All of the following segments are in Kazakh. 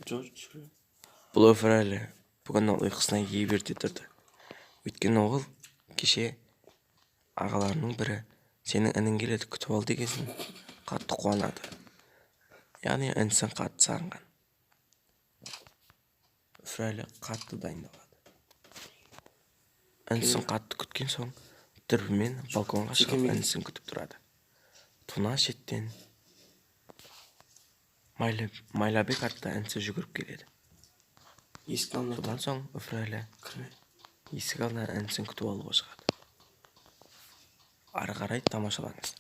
Жоқ, жүр. Бұл Өфірәлі бүгін ол ұйқысынан ерте тұрды. Өйткені ол кеше ағаларының бірі сенің інің келеді, күтіп ал дегесін қатты қуанады. Яғни інісін қатты сағынған. Өфірәлі қатты дайындалады. Інісін қатты күткен соң дүрбімен балконға шығып інісін күтіп тұрады. Туна шеттен Майлабек атты інісі жүгіріп келеді. Есіктің алдына. Содан соң Өфірәлі Кірме. Есік алдына інісін күтіп алуға шығады. Ары қарай тамашалаңыз.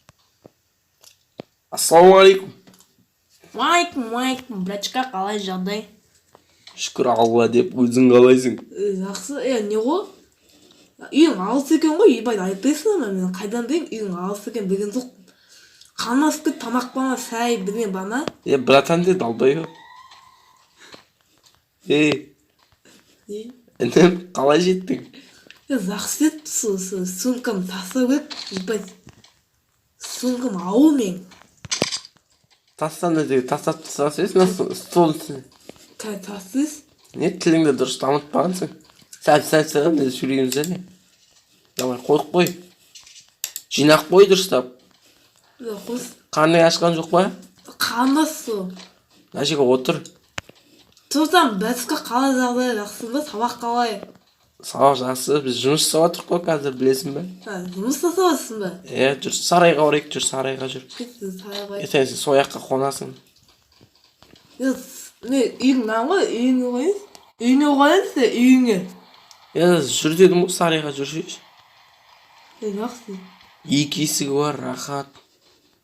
Ассалаумағалейкум. Уағалейкум, уағалейкум, братишка, қалай жағдай? Шүкір Алла деп, өзің қалайсың? Жақсы, не ғой? Үйің алыс екен ғой, ебать, айтпайсың ба, мен қайдан білейін, үйің алыс екен білген жоқ. Қарным ашып кетті, тамақ бар ма, шай, бірдеңе бар ма? Е, братан де, долбоеб. Ей. Не? Інім, қалай жеттің? Жақсы еді, сумкам тастау керек, ебать. Сумкам ауыр менің. Тастан да тастап тастап мына стол үстіне. Қазір тастайсыз? Не, тіліңді дұрыс дамытпағансың. Сәл сәл сәл не сөйлейміз, әне. Давай, қойып қой, жинап қой дұрыстап. Қос. Қарның ашқан жоқ па? Қарным аш сол. Мына жерге отыр. Тұрсам, братишка, қалай жағдай, жақсы ба, сабақ қалай? Сабақ жақсы, біз жұмыс жасап жатырмық қой қазір, білесің бе? Ha, жұмыс жасап жатырсың ба? Иә, жүр, сарайға барайық, жүр, сарайға жүр. Кетсін сарайға. Ертең сен сол жаққа қонасың. Не, үйің мынау ғой, үйіңе қояйын. Үйіңе қояйын сен, үйіңе. Е, жүр дедім ғой, сарайға жүрші. Жақсы. Екі есігі бар, рахат.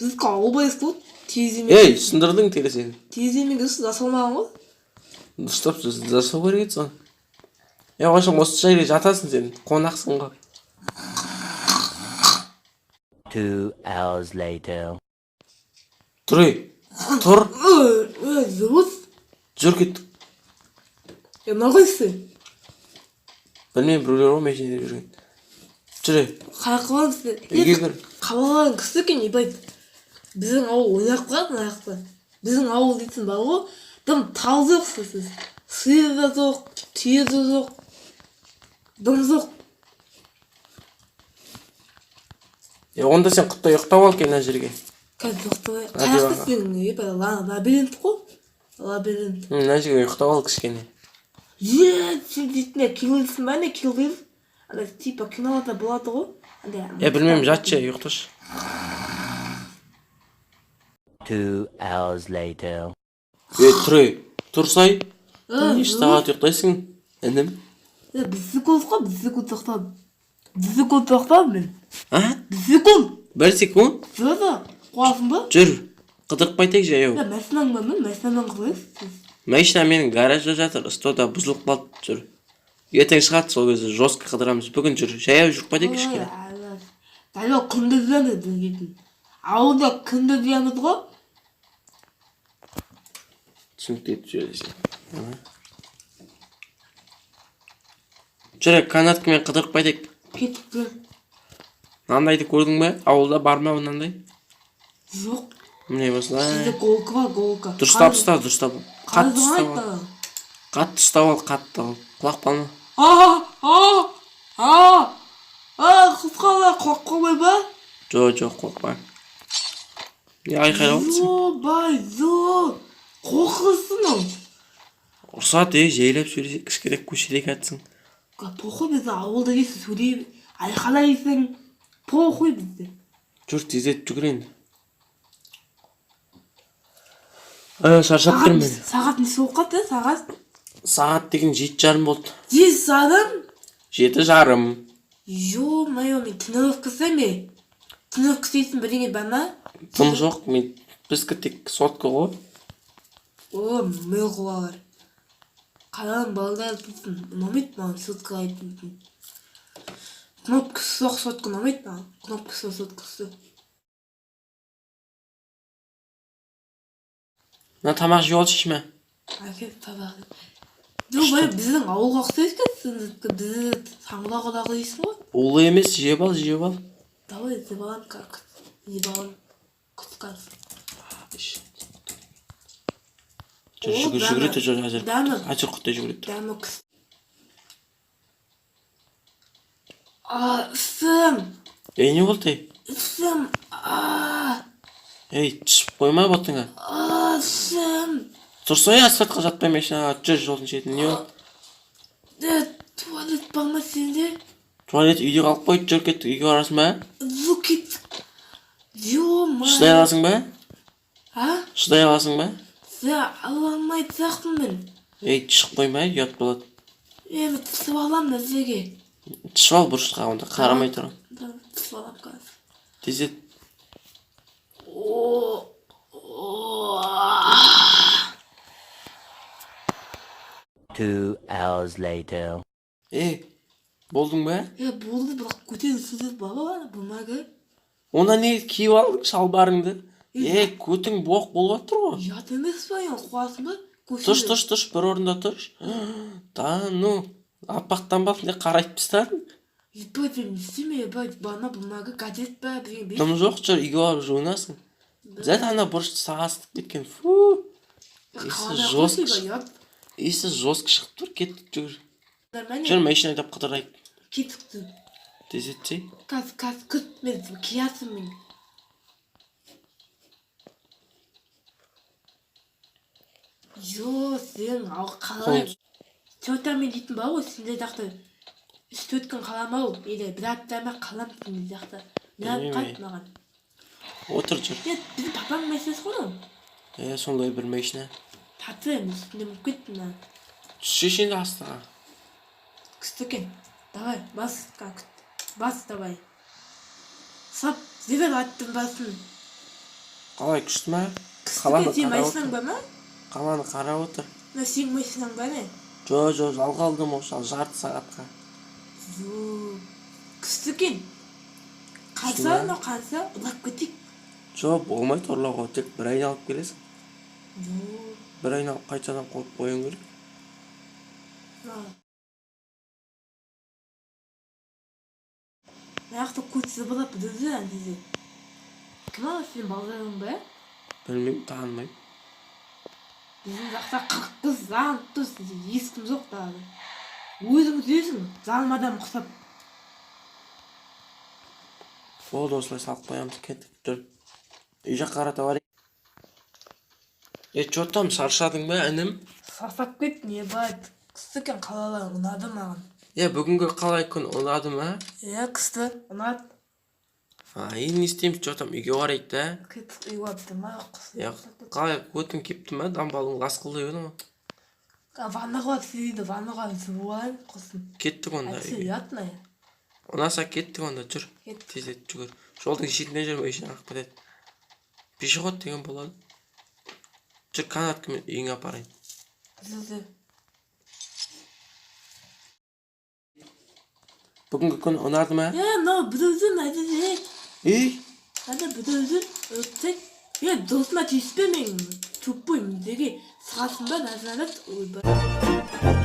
Біздікі ауыл байыз ғой, терезе. Ей, сындырдың терезені. Тереземен жасалмаған ғой. Дұрыстап жасау керек еді соны. Е, қойсаң, осы жерге жатасың, сен қонақсың ғой. 2 hours later. Тұр, ей, тұр. Дұрыс. Жүр, кеттік. Мынау қайсысы? Білмеймін, біреулер ғой машинада жүрген. Жүр, ей. Қай қыламыз? Үйге кір. Қалаған кісі екен, ебать. Біздің ауыл ойнап қалады мына жақта. Біздің ауыл дейтін бар ғой, дым тал жоқ, сіз. Сиыр да жоқ, түйе де жоқ, дым жоқ. Е, онда сен құттай ұйықтап ал, кел мына жерге. Қазір ұйықтап. А, Қай жақта диванға. сенің, ебать, лабиринт қой. Лабиринт. Мына жерге ұйықтап ал кішкене. Е, сен дейтін не, киллсің ба, не килл? Андай типа киноларда болады ғой. Андай. Е, білмеймін, жатшы, ұйықташы. 2 hours later. Е, тұр, ей, тұрсай. Неше сағат ұйықтайсың, інім? Бір секунд қой, бір секунд тоқтадым. Бір секунд тоқтадым мен. А. Бір секунд. Бір секунд. Жоқ, қуасың ба? Жүр, қыдырып қайтайық жаяу. Е, машинаң бар ма? Машинамен қыдырайсыз. Машина менің гаражда жатыр, СТО-да бұзылып қалды, жүр. Ертең шығады, сол кезде жестко қыдырамыз. Бүгін жүр, жаяу жүріп қайтайық кішкене. Жаяу күнде жүреміз біз дейтін. Ауылда күнде жүреміз ғой. Түсінікті етіп сөйлесең. Жүр, канаткамен қыдырып қайтайық. Кетіп жүр. Мынандайды көрдің бе? Ауылда бар ма мынандай? Жоқ. Міне, осылай. Бізде голка бар, голка. Дұрыстап ұста, дұрыстап. Қатты ұстап ал. Қатты ұстап ал, қатты ал. Құлап қалма. А, а, а, а, құтқарла, қорқып қалмай ба? Жоқ, жоқ, қорықпа. Не айқайлап отырсың? Ебай, зо, қорқынышты мынау. Рұқсат, ей, жайлап сөйлесек, кішкене көшеде жатсың. Похуй, бізде ауылда дейсің, сөйлей, айқайлайсың. Похуй бізде. Жүр, тездетіп жүгір енді. Шаршап тұрмын мен. Сағат неше болып қалды, сағат? Сағат деген 7:30 болды. 7:30? 7:30. Ё-моё, мен тренировка істеймін. Тренировка істейтін бірдеңе бар ма? Тым жоқ, мен біздікі тек сотка ғой. О, миғлар. Қаланың балдары дейтін ұнамайды маған сотка айтатын. Кнопкасы жоқ сотка ұнамайды маған. Кнопкасы жоқ соткасы. Мына тамақ жеп алшы, ішме. Әкел табақ. Жоқ, бай, біздің ауылға ұқсайды екен сіздікі. Бізді саңлаудағы дейсің ғой. Улы емес, жеп ал, жеп ал. Давай, жеп аламын, как. Жеп аламын. Күткен. Жүр, О, жүгір, дәмі. жүгіре тұр, жүр, әзір. Дәмі. Әзір құттай жүгіре тұр. Дәмі күс. А, ісім. Ей, не болды, ей? Ісім. А, Ей, түсіп қойма ботыңа. а, ісім. Тұрсай, асфальтқа жатпай машинаға, жүр жолдың шетіне. Не болды? Е, туалет бар ма сенде? Туалет үйде қалып қойды, жүр кеттік, үйге барасың ба? Зу кеттік. Ё-моё. Шыдай аласың ба? А? Шыдай аласың ба? Сен ала алмайтын сияқтымын мен. Ей, түсіп қойма, ұят болады. Е, мен түсіп аламын мына жерге. Түсіп ал бұрышқа онда, қарамай тұр. Түсіп аламын қазір. Тездет. О, о, 2 hours later. Ей, болдың ба? Е, болды, бірақ көтерілсіз бар ғой ана бумага. Онда не киіп алдың шалбарыңды? Е, көтің боқ болып жатыр ғой. Ұят емес па енді, қуасың ба? Тұрш, тұрш, тұрш, бір орында тұрш. Да, ну, аппақтанбап не қарайтып тастадың? Ебать, мен не істеймін, ебать, бана бумага, газет па, бірдеңе бер. Дым жоқ, жүр, үйге барып жуынасың. Зәт ана бұрышты сасытып кеткен, фу. Иісі Қалада жестко қойшы, шық- ұят. Иісі жестко шығып тұр, кеттік жүгір. Нормально. Жүр, машина айдап қыдырайық. Кеттік. Тездетсей. Қазір, қазір күт, мен киятын мен. Жо, сен ал қалай? Қол- Тетамен дейтін бар ғой, сендер жақта 3-4 күн қалам ау, или бір апта ма қалам сендер жақта. Ұнап Білмеймін, қалды ей. маған. Отыр, жүр. Е, біздің папаның мәселесі ғой мынау. Е, сондай бір машина. Таты, мен үстінде мініп кеттім мына. Түсші енді астыға. Күшті екен. Давай, бас, күт. Бас, давай. Сап, жібер аттың басын. Қалай, күшті ма? Күшті Қаланы екен, сенің қарап машинаң отыр. бар ма? Қаланы қарап отыр. Мына сенің машинаң бар не? Жо, жо, жалға алдым осы жарты сағатқа. Зу. Күшті екен. Күшті Қалса, ма? мынау қалса, ұрлап кетейік. Жо, болмайды ұрлауға, тек бір айналып келесің. Зу. Бір айналып қайтадан қойып қоюың керек. Мына. Мына жақта көт сыбырлап жүрді ана жерде. Кім ана сенің балдарың ба? Білмеймін, танымаймын. Біздің жақта 40 қыз занып тұр, сенде ешкім жоқ далада. Өзің жүрсің, залым адам ұқсап. Болды, осылай салып қоямыз, кеттік, жүр. Үй жаққа қарата барайық. Е, чё там, шаршадың ба, інім? Сасап кеттім, ебать. Күшті екен қалалар, ұнады маған. Е, бүгінгі қалай күн ұнады ма? Е, күшті, ұнады. А, енді не істейміз, чё там, үйге барайық та? Кеттік үйге барып демалайық. Е, қалай көтің кепті ма, дамбалың ласқылдап едің ғой. Ваннаға барып істейді, ваннаға жуып алайын құрсын. Кеттік онда Әйтпесе үйге. ұят мына. Ұнаса кеттік онда, жүр. Кеттік. Тездет жүгір. Жолдың шетінде жүр, машина ағып кетеді. Пешеход деген болады. Жүр, канаткамен үйіңе апарайын. Жүр, жүр. Бүгінгі күн ұнады ма? Е, мынау біреу жүр мына жерде. Ей, Ана біреу жүр, өтсек. Е, досыма тиіспе мен. Тупой, мендегі сығасың ба, назарат, ойбай.